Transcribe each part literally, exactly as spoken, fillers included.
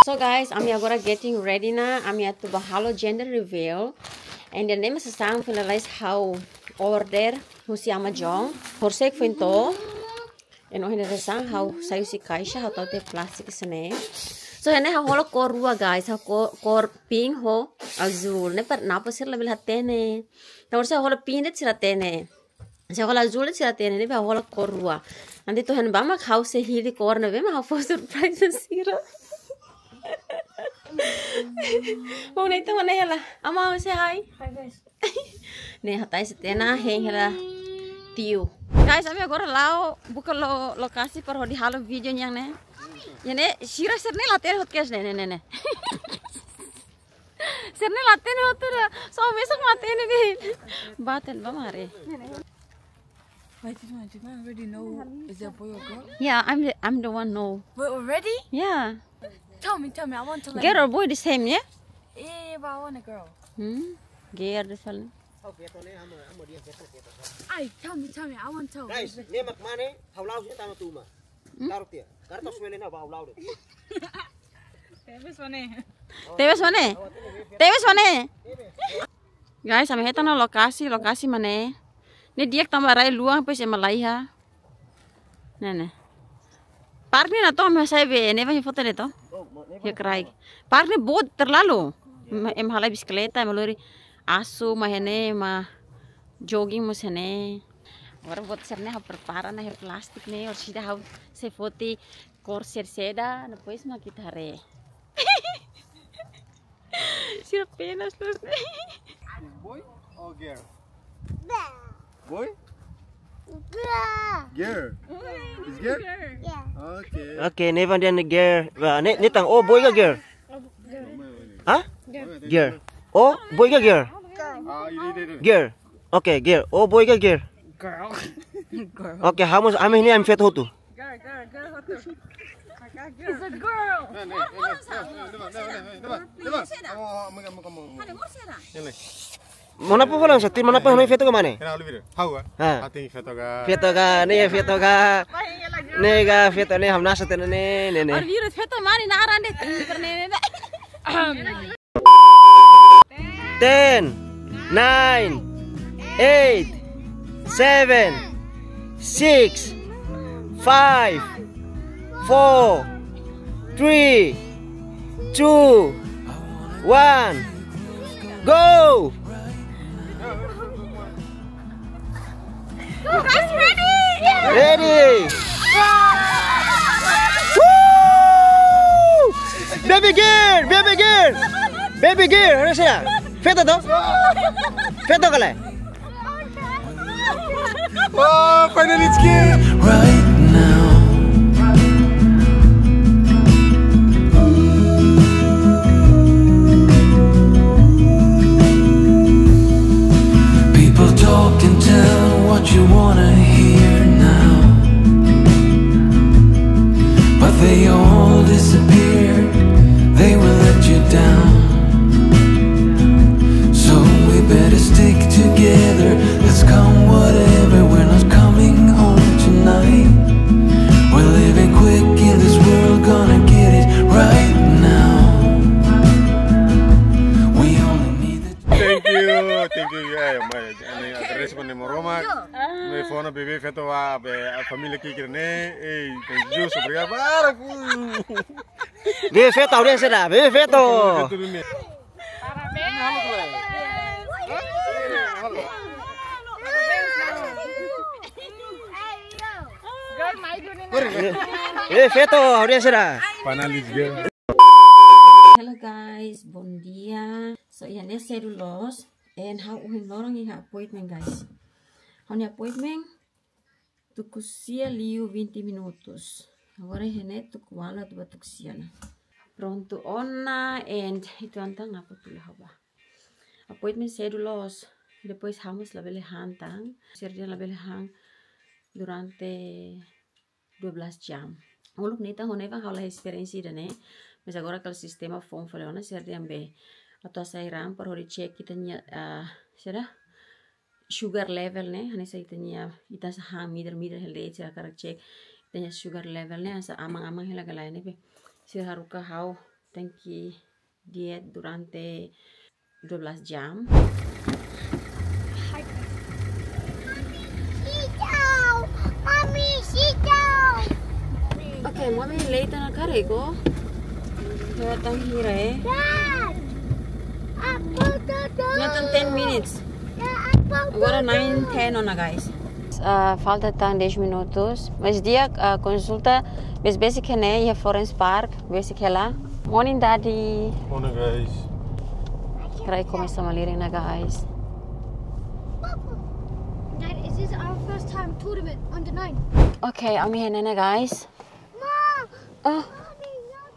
So guys, ami agora getting ready ona, ami atu bá halo gender reveal. And then ne'e mak sasán finalize ha'u order husi Amazon. Horisehik foin to'o. Entaun iha ne'e sasán ha'u sai husi kaixa, ha'u tau iha plástiku hanesan ne'e. So iha ne'e ha'u hola kór rua guys, ha'u kór, kór pink ho azul. Ne'e para napa sira labele hatene. Entaun se hola pink de'it sira hatene. Se hola azul de'it sira hatene, ne'ebé ha'u hola kór rua. Entaun to'o iha ne'ebá mak ha'u sei hili kór ne'ebé mak ha'u fó surprise sira. Bom, ne'e entaun ne'e hela. Ama, say hi. Hi, guys. Ne'e ha'u tau sei hatene hein hela tiu. Guys, ami agora la'o buka lo-, lokasi para hodi halo vídeo nian ne'e. Iha ne'e sira sira-ne'e la hatene hotu kedas ne'e, ne'e, ne'e, ne'e. Sira-ne'e la hatene hotu ida. So besik mak hatene de'it. Baten ba mare. Wait, this one, this one already know is it a boy or girl? Yeah, I'm the, I'm the one know. Wait, already? Yeah. Tell me, tell me. I want to learn. Girl or boy the same, yeah? Yeah, but I want a girl. Hmm? Girl the same. Ay, tell me, tell me. I want to. Guys, ne'e mak mane, ha'u la'o sini tama tuma. Hmm? Karuk dia. Karuk suele na ba ha'u la'o de'it. Tebes wane. Tebes wane? Tebes wane? Guys, ami hetan ona lokasi, lokasi mak ne'e. Ne'e di'ak tanba rai luan, depois ema laiha. Ne'e, ne'e. Park ne'e natoon mak sai be, ne'e ba foto de'it to. Iha kraik. Park ne'e boot terlalu. Ema, ema halai bisikleta, ema lori asu, mak iha ne'e, ema jogging mós iha ne'e. Agora buat sira-ne'e ha'u prepara ona iha plástiku ne'e, orsida ha'u sei foti kór sira saida, depois mak ita haree. Sira penas loos ne'e. Is boy or girl? Boy? Girl. Girl? Is girl? Yeah. Okay. Okay, ne'ebá dehan girl. Wah, ne'e, ne'e tan, oh, boy ka girl? Hah? Girl. Oh, boy ka girl? Girl. Ah, ini, ini, ini. Girl. Okay, girl. Oh, boy ka girl? Girl. Girl. Okay, ha'u mós, ami ne'e ami feto hotu. Girl, girl, girl, hotu. Maka girl. It's a girl. Ne'e, ne'e, ne'e, ne'e, ne'e, ne'e, ne'e, ne'e, ne'e. Kamu, kamu, kamu, kamu. Ne'e, ne'e. Mana pa pulang setir, mana pa hanoin feto ka mane? Kena lebih deh. Ha'u ka? Ha. Hati feto ka. Feto ka, ne'e feto ka. Ne'e ka, feto ne'e hamnasa tena ne'e, ne'e, ne'e. Alviro feto mane naran de'it, ne'e, ne'e, ne'e. Ten, nine, eight, seven, six, five, four, three, two, one, go! You guys ready? Ready! Woo! Baby girl, baby girl, baby girl, haree sira. Feto to? Feto ka lae? Oh, finally it's girl. Right now. People talk and tell what you wanna hear now, but they all disappear, they will let you down. So we better stick together, let's come whatever, we're not coming home tonight. We're living quick in this world, gonna get it right now. We only need the Thank you, thank you. Ya, ya, mai, ne'e agradesementu Maromak. Ne'e fó ona bebé feto ba, be, família ki'ik ne'e. Ei, thank you, obrigadu barak. Bebé feto, audiénsia ida, bebé feto. Feto duni. Bebé feto, audiénsia ida. Finally it's girl. Hello guys, bom dia. So, iha ne'e sedu loos, and ha'u ohin loron iha appointment, guys. Ha'u-nia appointment tuku sia liu vinte minutos. Agora iha ne'e tuku ualu atu ba tuku sia ona. Prontu ona, and ita entaun apa tu haba. Appointment sedu loos. Depois ha'u mós labele han tan. Sira dehan labele han durante dua belas jam. Uluk ne'e ita hone bang ha'u la esperiénsia ida-ne'e. Mas agora kala sistema foun fali ona, sira dehan be atu hasai raan para hodi cek ita-nia, ah, sira sugar level ne'e, hanesan ita-nia, ita saham midar-midar hela de'it, sira hakarak cek ita-nia sugar level ne'e, hanesan aman-aman hela ka lae ne'e be. Sira haruka ha'u tenke diet durante dua belas jam. Oke, mami late ona karik. Lewat tang hira, eh? Lewat tang ten minutes. Agora nine ten ona, guys. Ah, falta tang dez minutos. Mas di'ak, ah, konsulta besik-besik ne'e iha Florence Park, besik hela. Morning, Daddy. Morning, guys. Rai komesa malirin ona, guys. Dad, is this our first time tournament under nine? Oke, ami iha ne'e ona, guys. Mom, ah. Mommy, not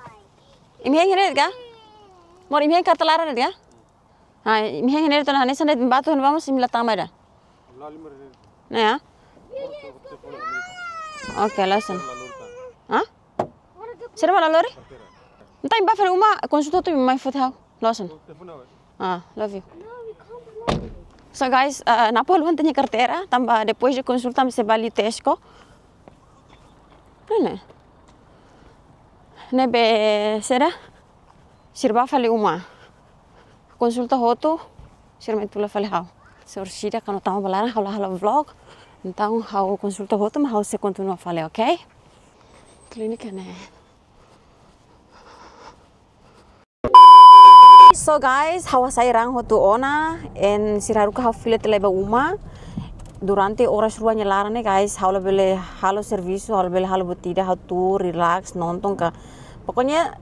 right. Imi hein hira de'it ka? Amor, imi hein karta laran de'it ka? Ah, imi hein hira de'it ona, hanesan de'it batu hein, vamos, imi la tama ida. Ne'e ya? Oke, la'ós ona. Hah? Sira mak la lori? Entaun imi bá fali uma, konsulta hotu imi mai foti ha'u. La'ós ona. Ah, love you. So guys, ah, Napo haluha nia karteira, tanba depois de konsulta ami sei bá Tesco. Ne'e. Ne'ebé sira, sira bá fali uma. Konsulta hotu, sira mai tula fali ha'u. Se orsida kuandu tama ba laran ha'u la halo vlog. Entaun ha'u konsulta hotu, mas ha'u sei kontinua fali, oke? Klinik ne'e. So guys, ha'u hasai raan hotu ona, and sira haruka ha'u fila tiha lai ba uma. Durante oras rua nia laran ne'e, guys, ha'u labele halo servisu, ha'u labele halo buat ida, ha'u tuur, relax, nonton ka. Pokoknya,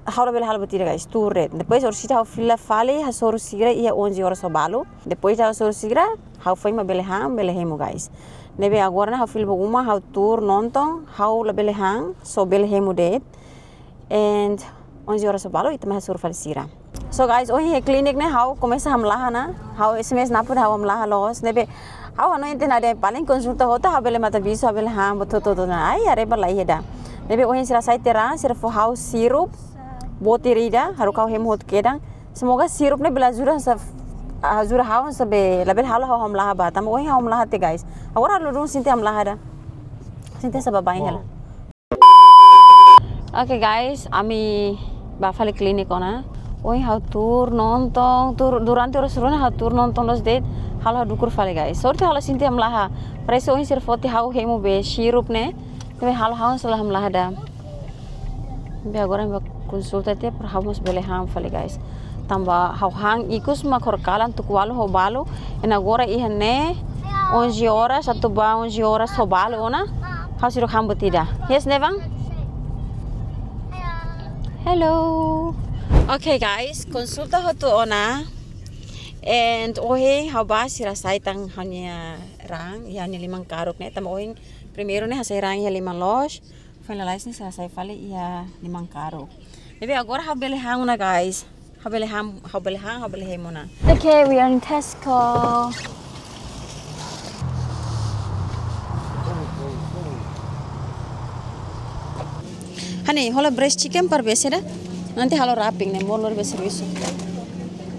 ha'u labele halo buat ida, guys, tuur de'it. Depois orsida ha'u fila fali, hasoru sira iha onze oras ho balu. Depois de hasoru sira, ha'u foin mak bele han, bele hemu, guys. Ne'ebé agora ne'e ha'u fila ba uma, ha'u tuur, nonton, ha'u labele han, só bele hemu de'it. And onze oras ho balu, ita mai hasoru fali sira. So guys, ohin iha klinik ne'e ha'u komesa hamlaha ona. Ha'u S M S Napo dehan ha'u hamlaha loos. Ne'ebé ha'u hanoin dehan ida paling konsulta hotu ha'u bele matabixu, ha'u bele han buat hotu-hotu ona. Ai, haree ba la iha ida. Ne'ebé ohin sira hasai tiha raan, sira fó ha'u sirup botir ida, haruka ha'u hemu hotu kedan. Semoga sirup ne'e bele ajuda sa, ajuda ha'u saida, labele halo ha'u hamlaha ba. Tanba ohin ha'u hamlaha tiha, guys. Agora ha'u ladún sente hamlaha ida. Sente hanesan baibain hela. Oke guys, ami bá fali klinik ona. Ohin ha'u tuur nonton, tuur durante oras rua ne'e ha'u tuur nonton loos de'it, halo ha'u dukur fali guys. Sorte ha'u la sente hamlaha. Parese ohin sira foti ha'u hemu be sirup ne'e, ne'ebé halo ha'u só la hamlaha ida. Be agora ami bá konsulta tiha para ha'u mós bele han fali guys. Tanba ha'u han ikus mak horikalan tuku ualu ho balu, and agora iha ne'e onze oras atu bá onze oras ho balu ona, ha'u seidauk han buat ida. Yes, Nevan? Hello. Oke guys, konsulta hotu ona. And ohin ha'u bá sira hasai tan ha'u-nia raan, iha ha'u-nia liman karuk ne'e. Tanba ohin primeiru ne'e hasai raan iha liman loos. Foin lalais ne'e sira hasai fali iha liman karuk. Ne'ebé agora ha'u bele han ona guys. Ha'u bele han, ha'u bele han, ha'u bele hemu ona. Okay, we are in Tesco. Honey, hola breast chicken para bebé sira. Nanti halo wrapping ne'e, amor lori ba servisu.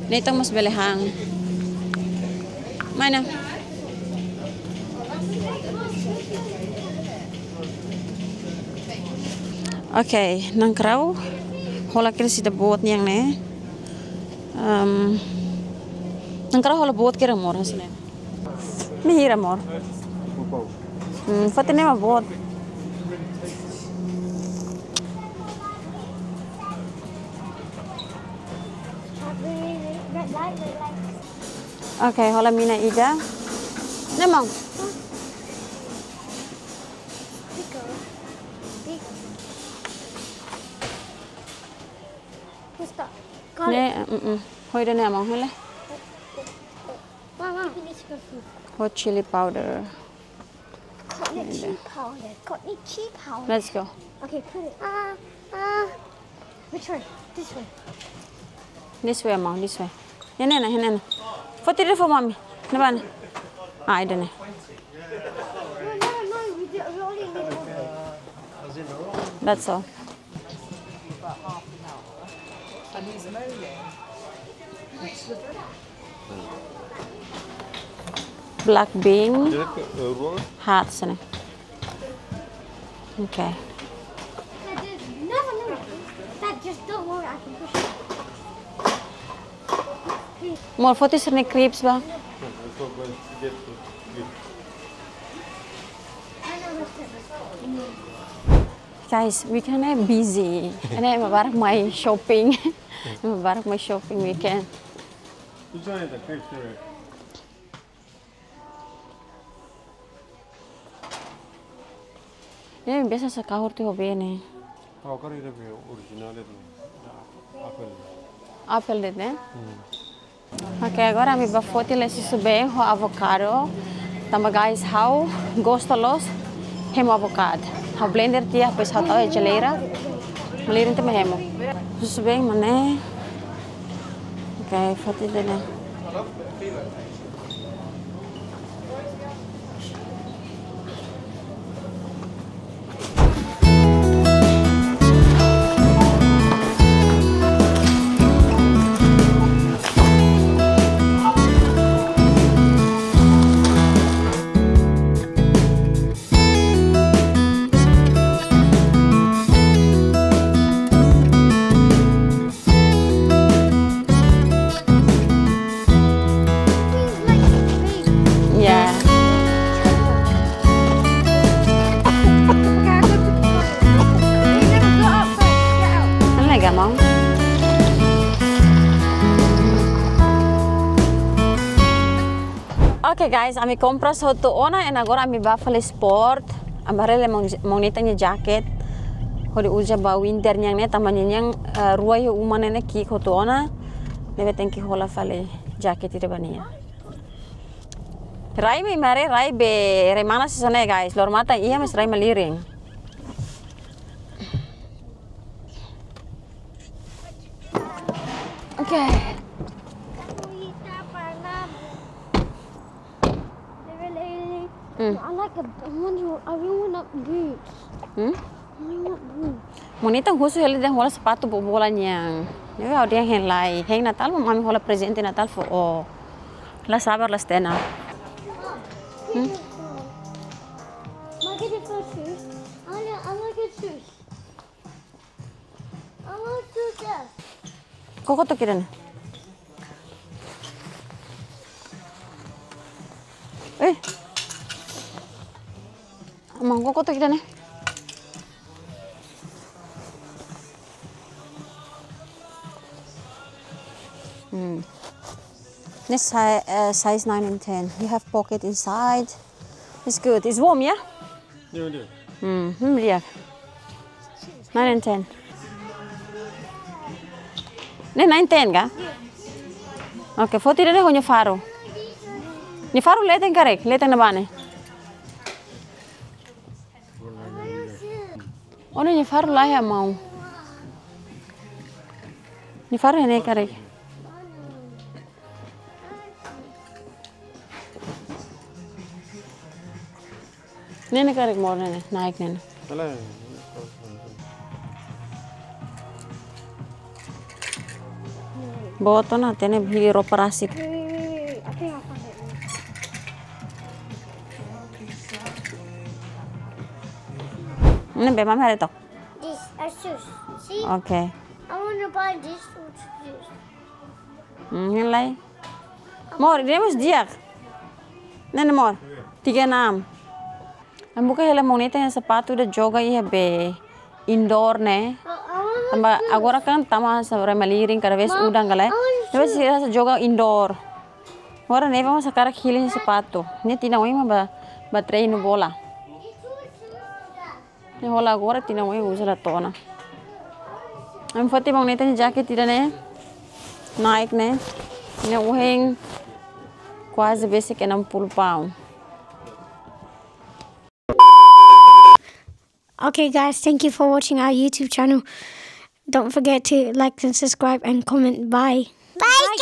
Nathan mós bele han. Mana? Oke, nakrau. Hola kris ida boot nian ne'e. Em, nakrau hola boot kira amor, hanesan ne'e. Imi hira amor. Hmm, foti ne'e mak boot. Oke, hola mina ida. Ne'e mak. Bigger. Bigger. What's that? Garlic. Ne'e, mm, mm. Hoi ida ne'e amang, hele. Mama. Hot chili powder. Got the chili powder. Got the chili powder. Let's go. Okay, put it. Uh, uh, which way? This way. This way, amang, this way. Iha ne'e ona, iha ne'e ona. Foti de'it fó mami. Ne'ebá ona. Ah, ida ne'e. No, no, no, we do, we only need one. That's all. Black bean. Hot sini. Okay. Amor, foti sira-nia crepes ba. Guys, weekend ne'e busy. Ne'e ema barak mai shopping. Ema barak mai shopping weekend. Ne'e biasa sira kahur tiha ho bee ne'e. Kau kari ida be original itu. Apel. Apel de'it, ne'e? Hmm. Oke, agora ami bá foti lai susubeen ho avocado. Tanba guys, ha'u gosta loos hemu avocado. Ha'u blender tiha, depois ha'u tau iha jeleira. Malirin tiha mak hemu. Susubeen mak ne'e. Oke, foti de'it ne'e. Ya. Mana lagi mau? Oke guys, ami kompras hotu ona, and agora ami bá fali sport. Ami bá haree maun, maun Nathan nia jaket. Hodi uza ba winter nian ne'e, tanba nia, eh, rua iha uma ne'e ne'e ki'ik hotu ona. Ne'ebé tenke hola fali jaket ida ba nia. Rai mai mare, rai be, rai manas sasán ne'e guys. Loro-matan iha, mas rai malirin. Oke. Hmm. I like a, I want to, I really want boots. Hmm? I really want boots. Maun Nathan husu hela dehan hola sapatu bobola nian. Ne'ebé ha'u dehan hein lai. Hein Natal, maun, ami hola prezente Natal fó ó. La sabar, la stena. Hmm? Mag ik dit voor shoes? I want, I want good shoes. Koko took ida-ne'e. Eh. Maun, koko took ida-ne'e. Hmm. This si-, uh, size nine and ten. You have pocket inside. It's good. It's warm, yeah? Iya, iya. Hmm, hmm, iya. Nine and ten. Ne'e nine ten ka? Oke, foti ida-ne'e ho nia faru. Nia faru leten karik, leten ne'ebá ne'e. Oh, nia faru laiha, maun. Nia faru ne'e karik. Ne'e ne'e karik, maun, ne'e ne'e, Nike ne'e ne'e. Alah. Boot ona, hatene hili roupa rasik. Wait, wait, wait, wait. I think I found it. Ne'ebé mak haree took? This, uh, shoes. See? Oke. I wanna buy this shoes. Hmm, hein lai. Maun, ida-ne'e mós di'ak. Ne'e ne'e, maun. Tiga enam. Ami buka hela maun Nathan nia sapatu ida joga iha be indoor ne'e. Tanba agora kan tama hanesan rai malirin, kada vez udan ka lae. Ne'ebé sira joga indoor. Agora ne'ebé mós hakarak hili nia sapatu. Nia tinan oin mak bá, bá treinu bola. Nia hola agora, tinan oin uza la to'o ona. Ami foti maun Nathan nia jaket ida-ne'e. Nike ne'e. Nia ohin kuaze besik enam puluh pound. Okay, guys, thank you for watching our YouTube channel. Don't forget to like and subscribe and comment. Bye. Bye,